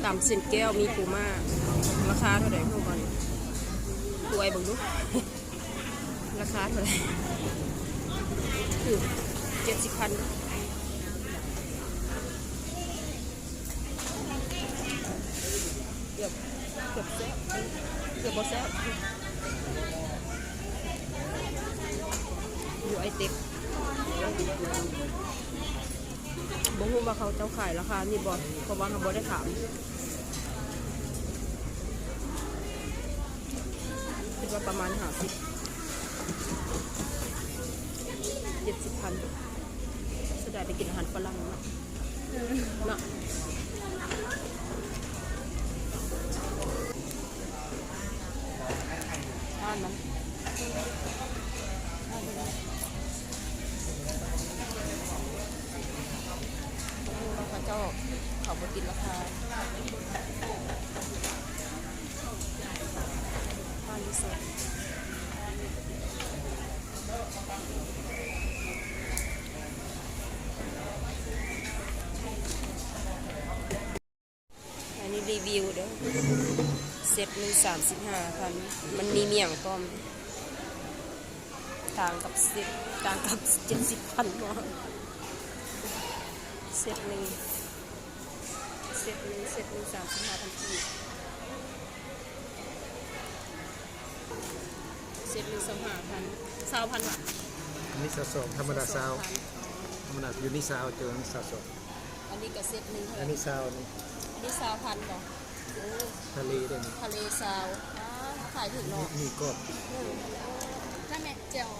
ຕຳເສັ້ນແກ້ວມີປູມ້າ ລາຄາເທົ່າໃດຮູ້ບໍ່ນີ້? ກວຍເບິ່ງດູ ລາຄາເທົ່າໃດ? ຖືກເຈັດສິບພັນ ເກືອບ ເກືອບແຊບ ເກືອບບໍ່ແຊບ ຢູ່ໄອເຕັກ. ບໍ່ຮູ້ວ່າເຂົາເຈົ້າຂາຍລາຄານີ້ບໍ່ ເພາະວ່າເຮົາບໍ່ໄດ້ຖາມ. ຄິດວ່າປະມານຫ້າສິບ ເຈັດສິບພັນ ສະດາຍໄປກິນອາຫານຝຣັ່ງເນາະ ເນາະ. ຮ້ານມັນ ຮ້ານມັນ ເຂົາເຈົ້າ ເຂົາບໍ່ຕິດລາຄາ ຮ້ານຢູ່ສວນ. ອັນນີ້ຣີວິວເດີ້ ເຊັດໜຶ່ງສາມສິບຫ້າພັນ ມັນມີໝ້ຽງພ້ອມ ຕ່າງກັບເຊັດ ຕ່າງກັບເຈັດສິບພັນບໍ່ ເຊັດໜຶ່ງ ເຊັດໜຶ່ງ ເຊັດໜຶ່ງສາມສິບຫ້າພັນກີບ ເຊັດໜຶ່ງຊາວຫ້າພັນ ຊາວພັນຫວາ ອັນນີ້ຊາວສອງ ທຳມະດາຊາວ ທຳມະດາຢູ່ນີ້ຊາວ ເຈີອັນນີ້ຊາວສອງ ອັນນີ້ກໍເຊັດໜຶ່ງເທົ່າໃດ ອັນນີ້ຊາວ ອັນນີ້ ອັນນີ້ຊາວພັນບໍ່ ໂອ້ ທະເລເດ້ນີ້ ທະເລຊາວ ອ້າ ຂາຍຖືກເນາະ ມີກອບ ເອີ ນັ້ນແຫຼະ ແຈ່ວ